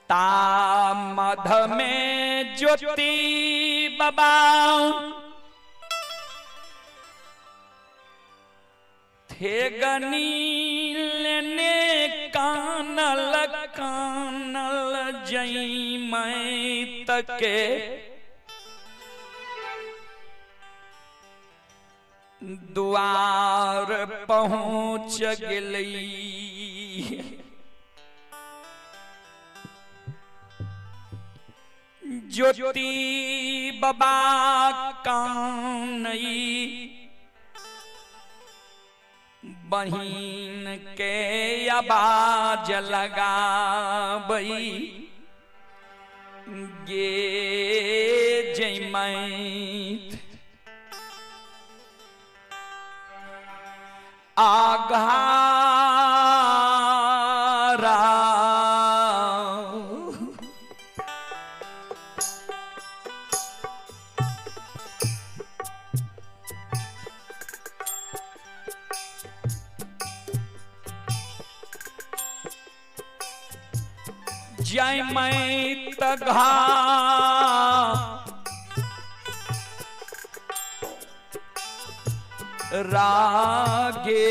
ता मध में ज्योति बाबा थे गनी लेने कानल कानल जई मैं तके द्वार पहुँच गेली। ज्योति बाबा कानई बहिन के आवाज लगाबई गे जैमैत आघारा जय मैं तघा रागे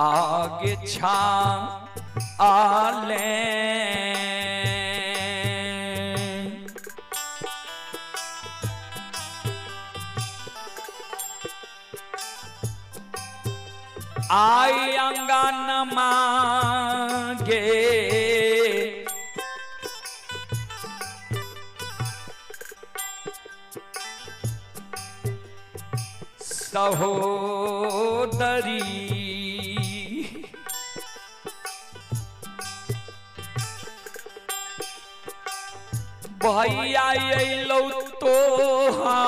आगे छा आले आई अंगन मांगे सहोदरी भैया अइलौ तोहा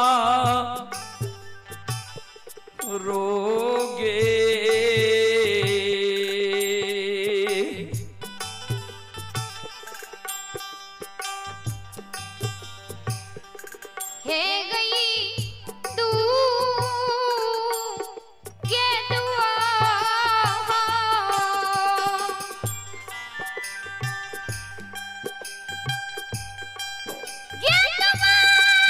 रोगे हे गई तू के दुआ ये दुआ ये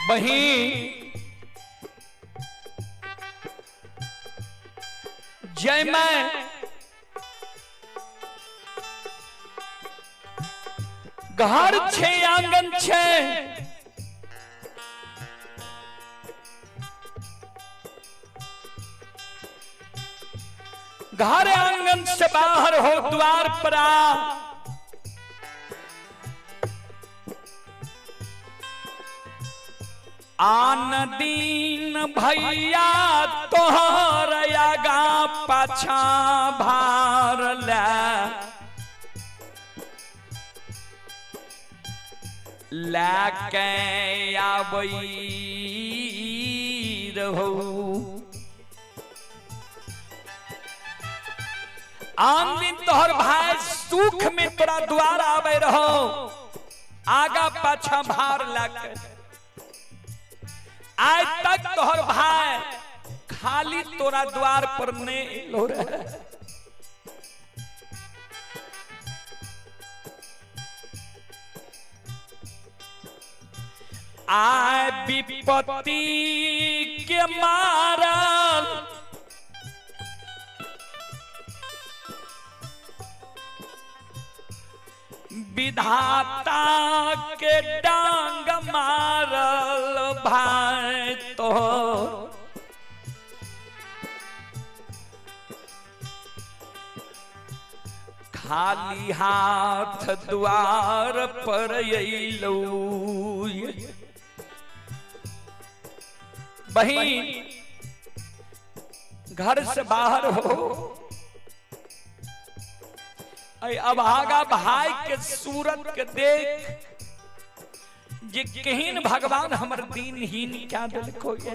बही जय मैं घर छे आंगन छे घर आंगन से बाहर हो द्वार पर आ आन दीन भैया तोहर आगा पाछा भार लै के आबै रहौ। आन दिन तोहर भाई सुख में तोरा द्वार आवे रहो, आगा पाछा भार लैके। आज तक तोहर भाई खाली तोरा द्वार पर नहीं एलो रहे। आय विपत्ति के मारल विधाता के डांग मारल भाई तो खाली हाथ द्वार पर अइलौ। बहिन घर से बाहर हो, अभागा भाई के सूरत के देख जे केहन भगवान हमर दीनहीन क्या दिलको ये,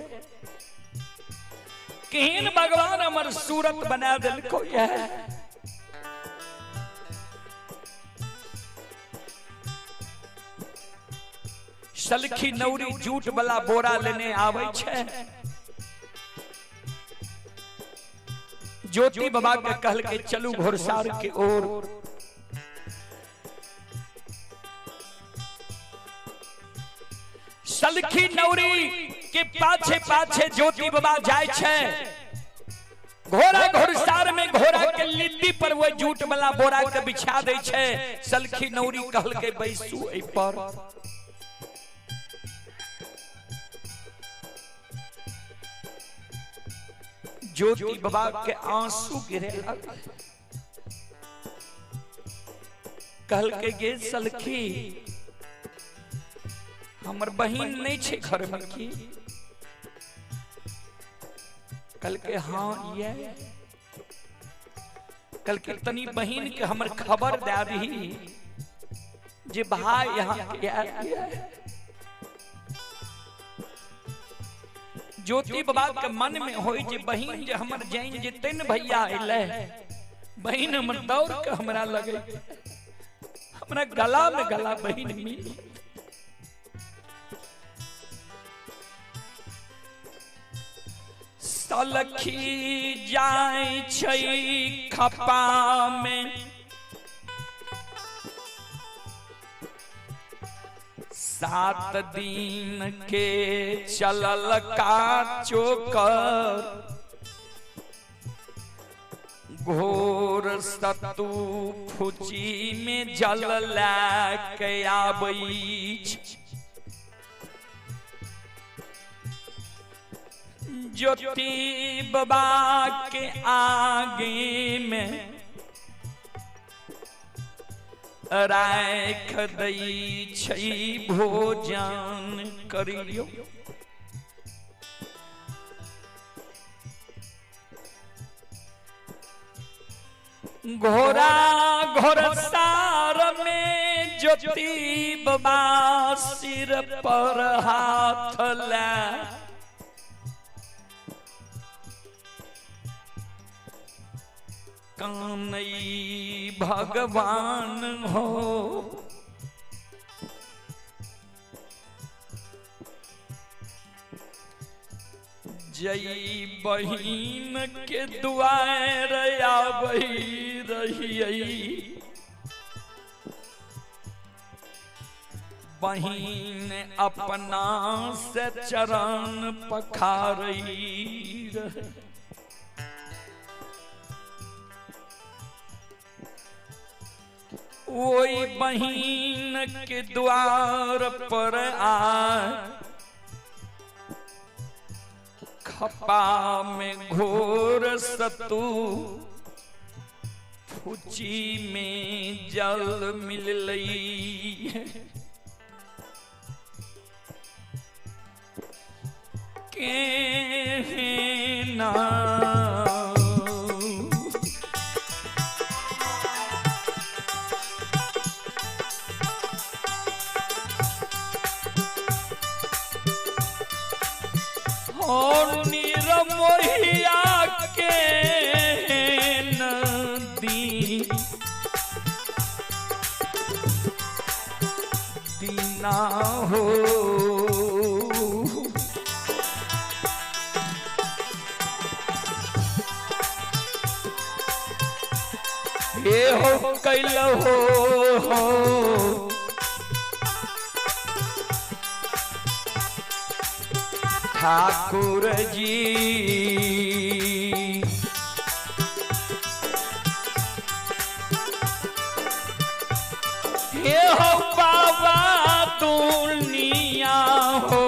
केहन भगवान हमर सूरत बना दिलको ये। सलखी नौरी जूट वाला बोरा लेने आवे छे। ज्योति बाबा के कहल के चलू घोड़सार के ओर। सलखी नौरी के पाछे पाछे ज्योति बाबा जाय छे। घोड़ा घोड़सार में घोड़ा के लिद्दी पर वो जूट वाला बोरा के बिछा दे छे। सलखी नौरी कहल के बैसू ए पर। ज्योति बाबा के आंसू गिरे लगे। कहल के गे सलखी हमर बहिन नहीं छे घर में की? कल के हाँ ये। कल के तनी बहिन के हमर खबर दे दी जे भाई यहाँ के आयल। ज्योति बाबा के मन में होई जे बहिन जे हमर जैन जे तीन भैया अइले, बहिन हमर दौड़ के हमरा लगे, हमरा गला में गला बहिन मिल। सलखी जाय छै खपा में 7 दिन के चलल का चोकर घोर सतु फुची में जल लैके आबै। ज्योति बाबा के आगे में राख दै छै भोजन करियो। घोड़ा घोड़सार में ज्योति बाबा सिर पर हाथ लै कानई भगवान हो। जई बहिन के दुआर आबै रहियै, बहिन अपना से चरण पखारई रहे। ओई बहिन के द्वार पर आ खपा में घोर सतु फुची में जल मिललई। के ना और निरमोहिया के नदी दीना हो। हे हो कैल हो ठाकुर जी हे हो बाबा दुनिया हो।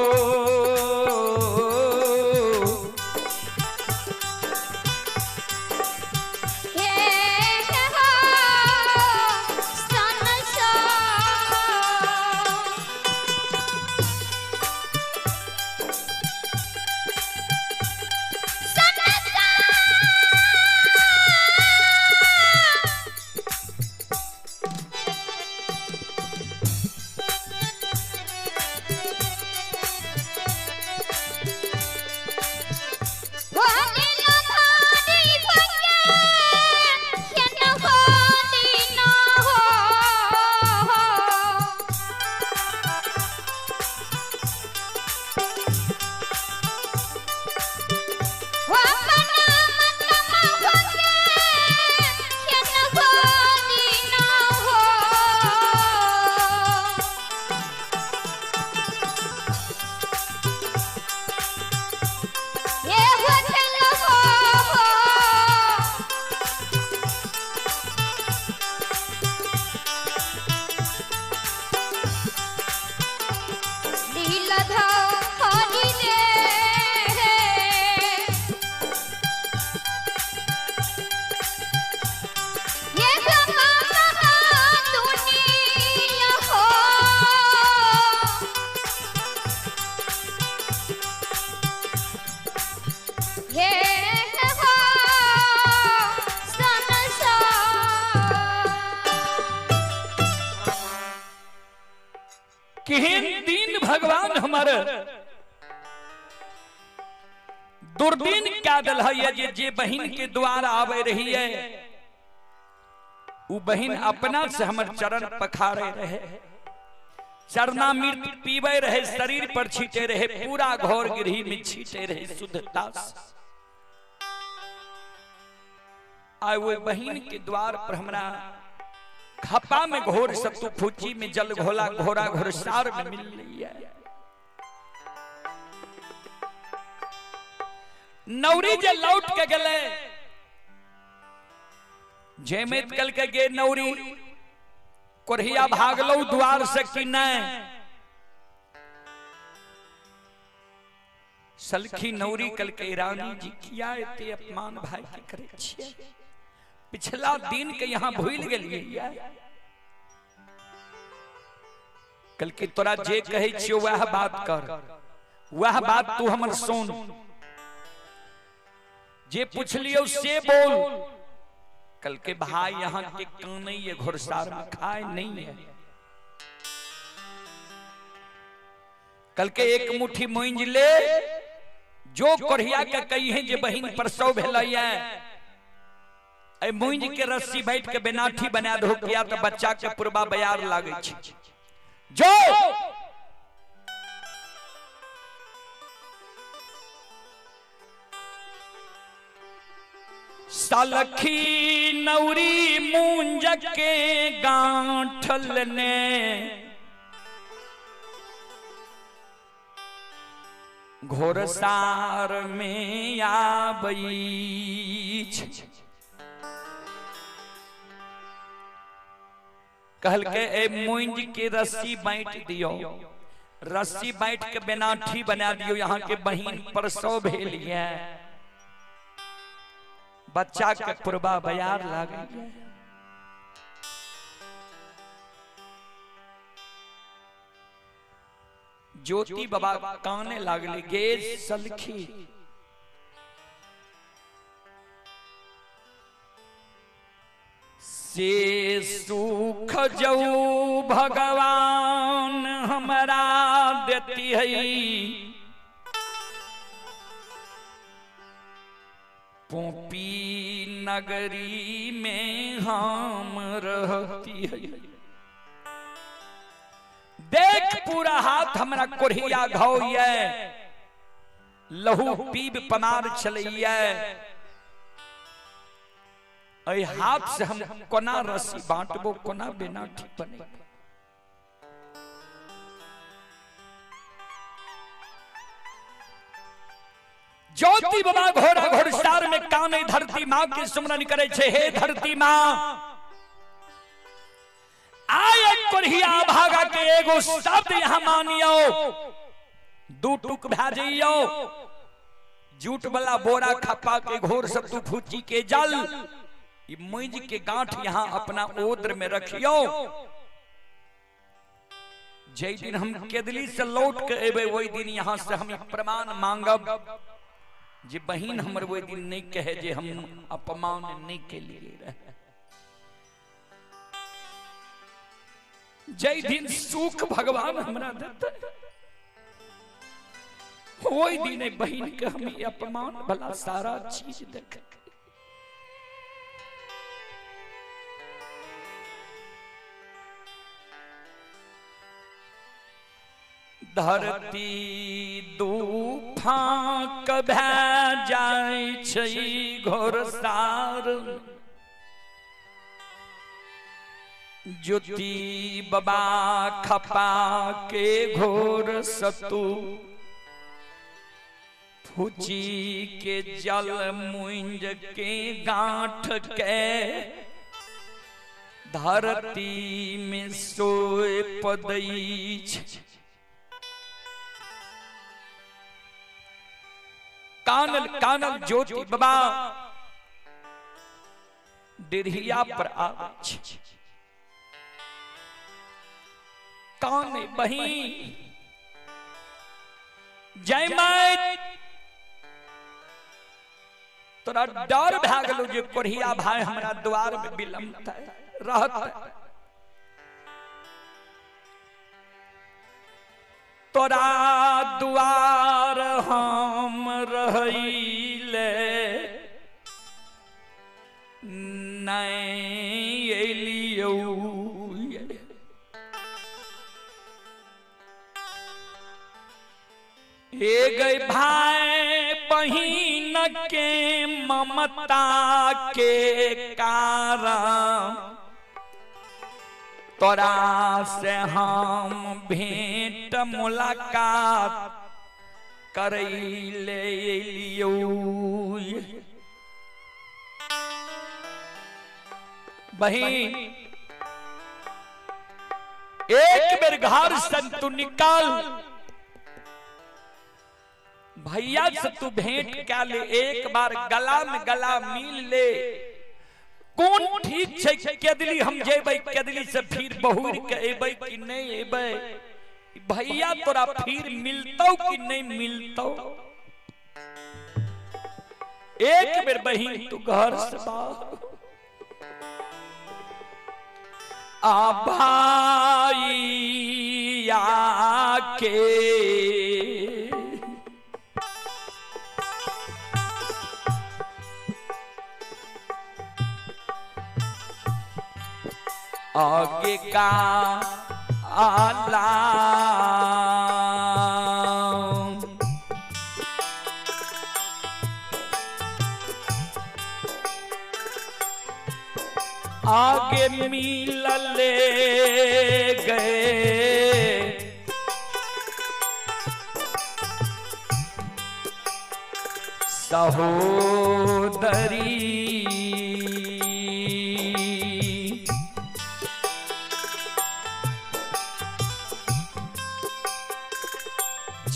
केहन दिन भगवान हमारे दुर्दिन क्या दल है जे जे बहिन के द्वारा आवे रही है उ बहिन अपना से हमर चरण पखारे रहे, चरणामृत पीवे रहे, शरीर पर छीटे रहे, पूरा घर गृह में छीटे रहे शुद्धता से। आए वो बहिन के द्वार पर हमरा खपा में घोर सत्तू फूची में जल घोला घोरा घोरसार में मिल रही है। नौरी जे लौट के गले जेमेत कल के गे नौरी कोरहिया भागलो द्वार से कि नहीं। सलखी नौरी कल के रानी जी किया एते अपमान भाई के करे छियै, पिछला दिन के यहाँ भूल गेलियै। कल के तोरा जे कहै छियौ वह बात कर, वह बात तू हमर सुन, जे पुछलियौ से बोल। कल के भाई यहाँ के कान है घोड़सार में खाए नहीं है। कल के एक मुट्ठी मुंज ले जो कोढ़िया के कही है जे बहिन प्रसव भेलैया ए मुंज के रस्सी बैठ के बेनाठी बना दो किया तो बच्चा के पुरबा बयार लागे छै। जो सलखी नौरी मुंज के गांठल ने घोरसार में आबई। कहल के ए मुंज के रस्सी बांट दियो, रस्सी बांट के बेनाठी बना दियो, यहाँ के बहिन प्रसव भेल है, बच्चा के पुरबा बयार लागे। ज्योति बाबा काने लागले गे सलखी से सुख जऊ भगवान हमरा देती है, पोपी नगरी में हम रहती है। देख पूरा हाथ हमरा कोढ़िया घाव ये, लहू पीब पमार चलैया, एहि हाथ से हम कोना रस्सी बांटबो, कोना बिना ठीक बने। ज्योति बाबा घोड़ा घोड़सार में काने धरती माँ के सुमरन करे छे, हे धरती माँ आय कोढ़िया भागा के एगो शब्द यहाँ मानियो, दू टुक भए जइयो, जूट वाला बोरा खपा के घोर सब तू फूची के जल मुंज के गांठ यहाँ अपना ओद्र में रखियो। जै दिन हम केदली से लौट के एबे वही दिन यहाँ से हम प्रमाण मांगब जे बहिन हमर वही दिन नहीं कहे जे हम अपमान नहीं के लिए रहे। जै दिन सुख भगवान हमरा देते वही दिन बहिन के हम अपमान भला सारा चीज देख। धरती दू फाँक भए जाइ छै घोड़सार, ज्योति बाबा खपा के घोर सतु फूची के जल मुंज के गांठ के धरती में सोए पदै छै। कानल कानल ज्योति बाबा डिरहिया पर आबै छै, कान बहिन जय my तोरा डर भए गेलो जे कोढ़िया भाई हमरा द्वार में विलम्बतै रहतै, तोरा द्वार हम रहैले नहीं एलियौ। हे गई भाई बहिन के ममता के कारण तोरा से हम भेंट मुलाकात करैले एलियौ। बहिन एक बेर घर से तू निकाल, भैया से तू भेंट क्या ले, एक बार गला में गला मिल ले, कौन ठीक छै केदली हम जेबै केदली से फिर बहुर के एबै कि नहीं एबै, भैया तोरा फिर मिलतौ कि नहीं मिलतौ। एक बेर बहिन तू घर से बाहर आ भाई आके आगे का आला आगे मिलले गए सहोदरी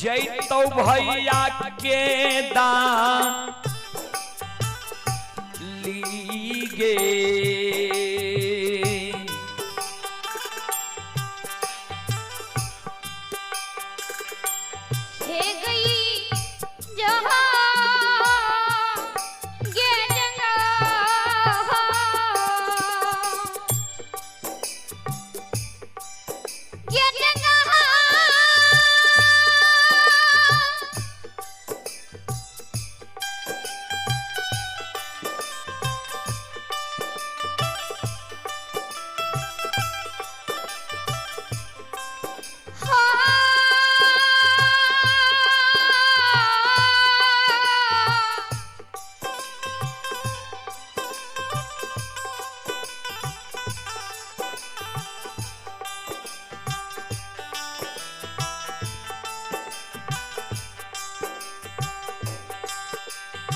जैतौ भैया के दान ली गे हे गई जहां गे जंगा गे जंगा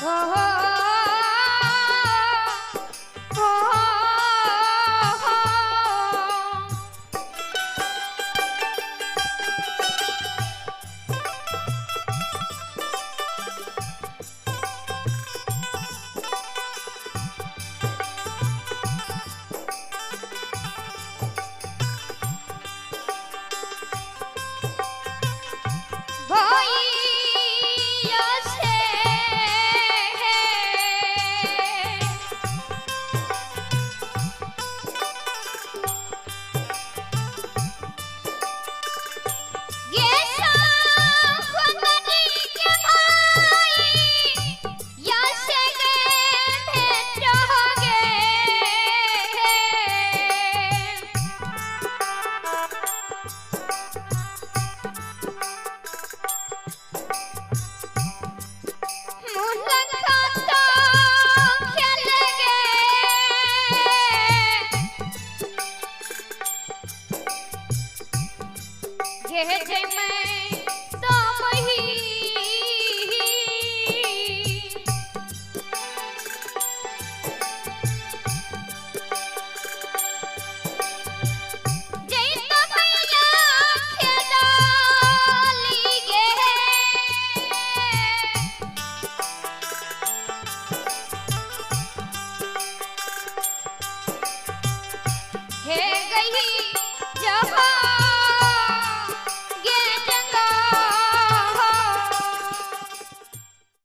हो।